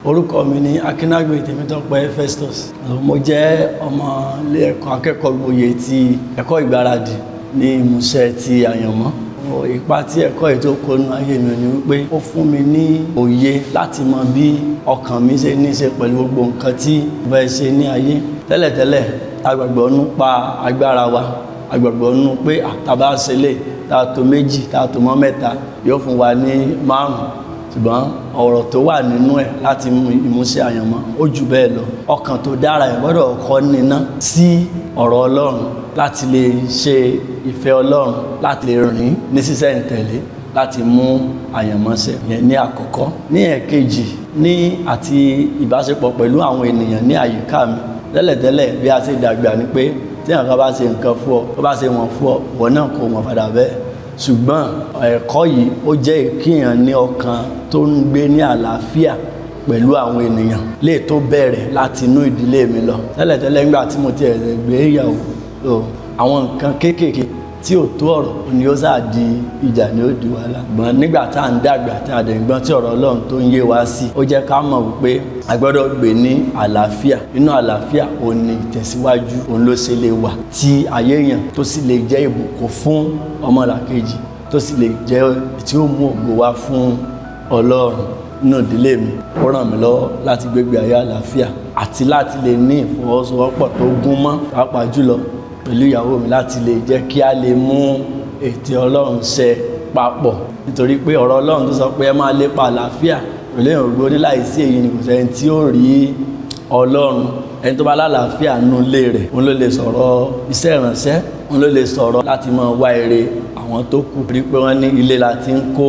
Orúkọ mi ni Akínnágbé Tèmítọ́pẹ́ Festus. Mo jẹ́ ọmọ ilé ẹ̀kọ́, akẹ́kọ̀ọ́ gboyè ti ẹ̀kọ́ ìgbáradì ní ìmúṣẹ ti àyànmọ́. Ipa tí ẹ̀kọ́ yìí tó kó nínú ayé mi ni wípé ó fún mi ní òye láti mọ bí ọkàn mi ṣe ní í ṣe pẹ̀lú gbogbo nǹkan tí mo fẹ́ ṣe ní ayé. Tẹ́lẹ̀tẹ́lẹ̀, a gbàgbọ́ nípa agbára wa, a gbàgbọ́ nínú pé tá a bá ṣe lè tá a tó méjì, tá a tó mọ́ mẹ́ta, yóò fún wa ní márùn-ún. Ṣùgbọ́n ọ̀rọ̀ tó wà nínú ẹ̀ láti mú ìmúṣẹ àyànmọ́, ó jù bẹ́ẹ̀ lọ. Ọkàn tó dára ẹ̀ gbọ́dọ̀ kọ́ níná sí ọ̀rọ̀ Ọlọ́run láti lè ṣe ìfẹ́ Ọlọ́run, láti lè rìn ní sísẹ̀ǹtẹ̀lé, láti mú àyànmọ́ ṣẹ. Yẹn ní àkọ́kọ́. Ní ẹ̀kejì, ní àti ìbáṣepọ̀ pẹ̀lú àwọn ènìyàn ní àyíká mi. Tẹ́lẹ̀tẹ́lẹ̀, bí a ṣe dàgbà ni pé tí nǹkan bá ṣe nǹkan fún ọ, tó bá ṣe wọ̀n fún ọ, ìwọ náà kò wọ̀n padà bẹ́ẹ̀. Ṣùgbọ́n ẹ̀kọ́ yìí, ó jẹ́ kíyàn ní ọkàn tó ń gbé ní àlàáfíà pẹ̀lú àwọn ènìyàn, lè tó bẹ̀rẹ̀ láti inú ìdílé mi lọ. Tẹ́lẹ̀tẹ́lẹ̀, nígbà tí mo ti ẹ̀rẹ̀ gbé ìyàwó, àwọn nǹkan kéékèèké tí ò tó ọ̀rọ̀ ni ó sáà di ìjà, ni ó di wàhálà. Gbọ́n nígbà tá à ń dàgbà, tí a dẹ̀ ń gbọ́n, tí ọ̀rọ̀ Ọlọ́run tó ń yé wa sí, ó jẹ́ ká mọ̀ wípé a gbọ́dọ̀ gbé ní àlàáfíà. Inú àlàáfíà òun ni ìtẹ̀síwájú, òun ló ṣe lè wà tí ayé èèyàn tó sì lè jẹ́ ìbùkún fún ọmọlàkejì, tó sì lè jẹ́ tí ó mú ògo wá fún Ọlọ́run. Nínú ìdílé mi, ó ràn mí lọ́wọ́ láti gbégbé ayé àlàáfíà àti láti lè ní ìfọwọ́sowọ́pọ̀ tó gún mọ́, pàápàá jùlọ pẹ̀lú ìyàwó mi, láti lè jẹ́ kí a lè mú ètò Ọlọ́run ṣẹ papọ̀, nítorí pé ọ̀rọ̀ Ọlọ́run tó sọ pé ẹ máa lépa àlàáfíà pẹ̀lú èèyàn gbogbo, ní láìsí èyí ni kò sẹ́ni tí ó rí Ọlọ́run. Ẹni tó bá lálàáfíà nínú ilé rẹ̀, òun ló lè sọ̀rọ̀ iṣẹ́ ìránṣẹ́, òun ló lè sọ̀rọ̀ láti máa wá èrè àwọn tó kù, rí pé wọ́n ní ilé la ti ń kó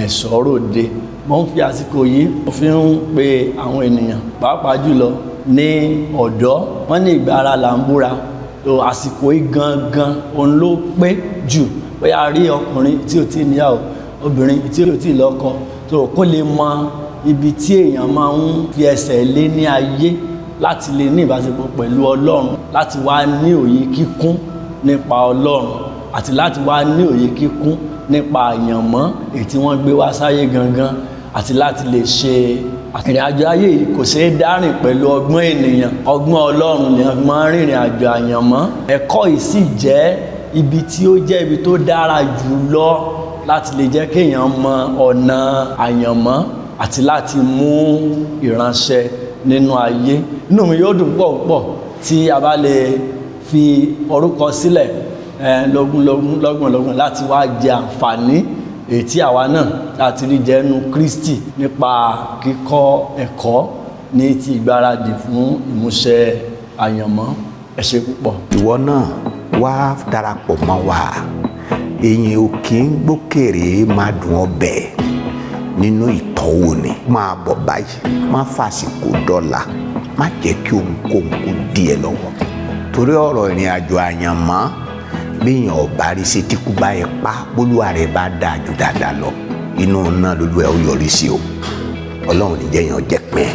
ẹ̀ṣọ́ ròde. Mo ń fi àsìkò yìí, mo fi ń pe àwọn ènìyàn, pàápàá jùlọ ní ọ̀dọ́. Wọ́n ní ìgbà ara là ń búra. Tó àsìkò yìí gangan, òun ló pé jù. Bóyá a rí ọkùnrin tí ò tí ì níyàwó, obìnrin tí ò tí ì lọ́kọ, tó kó lè mọ ibi tí èèyàn máa ń fi ẹsẹ̀ lé ní ayé, láti lè ní ìbáṣepọ̀ pẹ̀lú Ọlọ́run, láti wá ní òye kíkún nípa Ọlọ́run, àti láti wá ní òye kíkún nípa àyànmọ́ èyí tí wọ́n gbé wá sáyé gangan, àti láti lè ṣe ìrìn àjò ayé yìí. Kò ṣeé dárìn pẹ̀lú ọgbọ́n ènìyàn, ọgbọ́n Ọlọ́run ni wọ́n fi máa ń rìnrìn àjò àyànmọ́. Ẹ̀kọ́ yìí sì jẹ́ ibi tí ó jẹ́ ibi tó dára jù lọ láti lè jẹ́ kéèyàn mọ ọ̀nà àyànmọ́ àti láti mú ìránṣẹ́ nínú ayé. Inú mi yóò dùn púpọ̀ púpọ̀ tí a bá lè fi orúkọ sílẹ̀ lógún lógún, lọ́gbọ̀n lọ́gbọ̀n, láti wá jẹ àǹfààní èyí tí àwa náà láti rí jẹ́nu Kristi nípa kíkọ́ ẹ̀kọ́ ní ti ìgbáradì fún ìmúṣẹ àyànmọ́. Ẹ ṣé púpọ̀. Ìwọ náà wá darapọ̀ mọ́ wa. Èyàn ò kí ń gbókèrè máa dùn ọbẹ̀ nínú ìtọ́wò ni. Máa bọ̀ báyìí, má fàsìkò dọ́là, má jẹ́ kí ohunkóhun kó dí ẹ lọ́wọ́, torí ọ̀rọ̀ ìrìn àjò àyànmọ́, bíyàn ọ̀bá rí sí tí kú bá yẹ pa, bólúwa rẹ̀ bá dáa ju dáadáa lọ, inú náà lolú ẹ̀ ó yọrí sí o. Ọlọ́run ní jẹ́yàn jẹ́ pín ẹ̀.